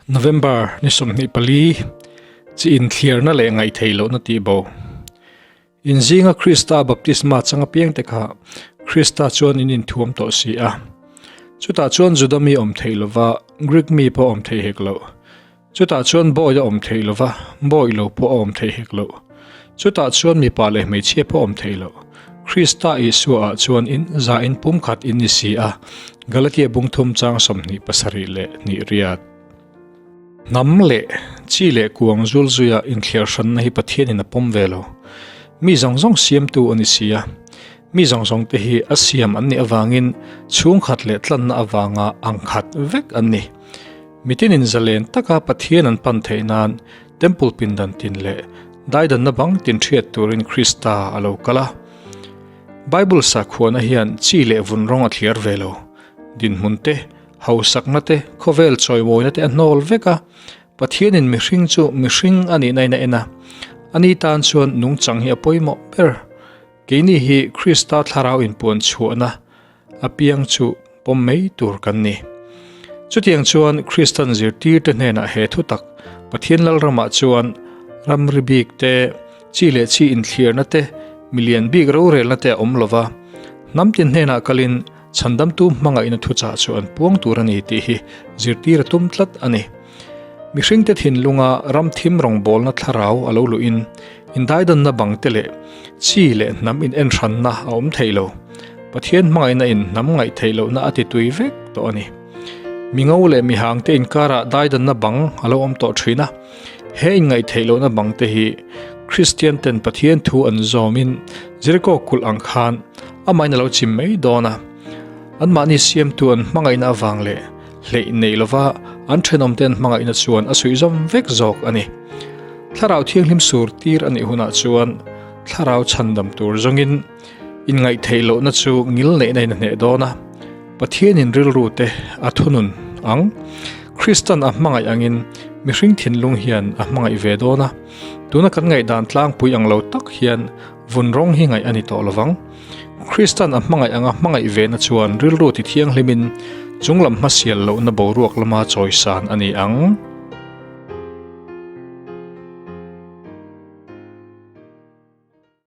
November ni 24 chi inthliarna leh ngaihtheih lohna tih bo. In zinga Krista baptisma chang apiang te kha Krista chuan in inthuam tawh si a. Chutah chuan Juda mi awm theih lova Greek mi pawh awm theih hek loh. Chutah chuan bawi a awm theih lova bawi lo pawh a awm theih hek loh. Chutah chuan mipa leh hmeichhia pawh awm theih loh. Krista Isua ah chuan in za in pumkhat in ni si a, Galatia bungthum chang 27 leh hnih riat. Hnam leh chi leh kuang zul zuia inthliar hranna hi Pathianin a pawm ve lo. Mi zawng zawng siamtu a ni si a. Mi zawng zawng te hi a siam an nih avangin chhungkhat leh tlanna avanga angkhat vek an ni. Mitinin zalen taka Pathian an pan theih nan Temple pindan tin leh daidanna bang tin hriat turin Krista a lo kal a. Bible sakhuana hian chi leh vun rawng a thliar ve lo. Dinhmun te, hausakna te, khawvel chawimawina te a hnawl vek a. Pathianin mihring chu mihring a nihna in a en a. Ani tan chuan nungchang hi a pawimawh ber. Keini hi Krista thlarau inpuan chhuahna apiang chu pawm mai tur kan ni. Chutiang chuan Kristan zirtirte hnenah he thu tak Pathian Lalramah chuan ramri bik te, chi leh chi inthliarna te, milian bik rorelna te a awm lova, hnam tin hnenah kalin chhandamtu hmangaihna thuchah chu an puang tur a ni tih hi zirtir a tum tlat a ni. Mihringte thinlunga ram thim rawngbawlna thlarau a lo luhin indaidanna bang te leh chi leh hnam in enhranna a awm thei lo. Pathian hmangaihna in hnam ngaih theih lohna a ti tui vek tawh a ni. Mingo leh mihangte inkarah daidanna bang a lo awm tawh thin a. He inngaih theih lohna bang te hi Kristian ten Pathian thu an zawmin Jeriko kulh ang khan amahin a lo chim mai dawn a. Anmahni siamtu an hmangaihna avang leh Hleih nei lova an thenawmte an hmangaihna chuan a suihzawm vek zawk a ni. Thlarau Thianghlim sur tir a nih hunah chuan thlarau chhandam tur zawngin inngaihtheih lohna chu ngil neihna in a hneh dawn a. Pathianin rilru te a thunun ang. Kristan a hmangaih angin mihring thinlung hian a hmangaih ve dawn a. Tuna kan ngaihdan tlangpui ang lo tak hian vun rawng hi ngaih a ni tawh lovang. Kristan a hmangaih anga hmangaih vena chuan rilru ti thianghlimin chunglam hmasial lohna boruak lama chawisan a ni ang.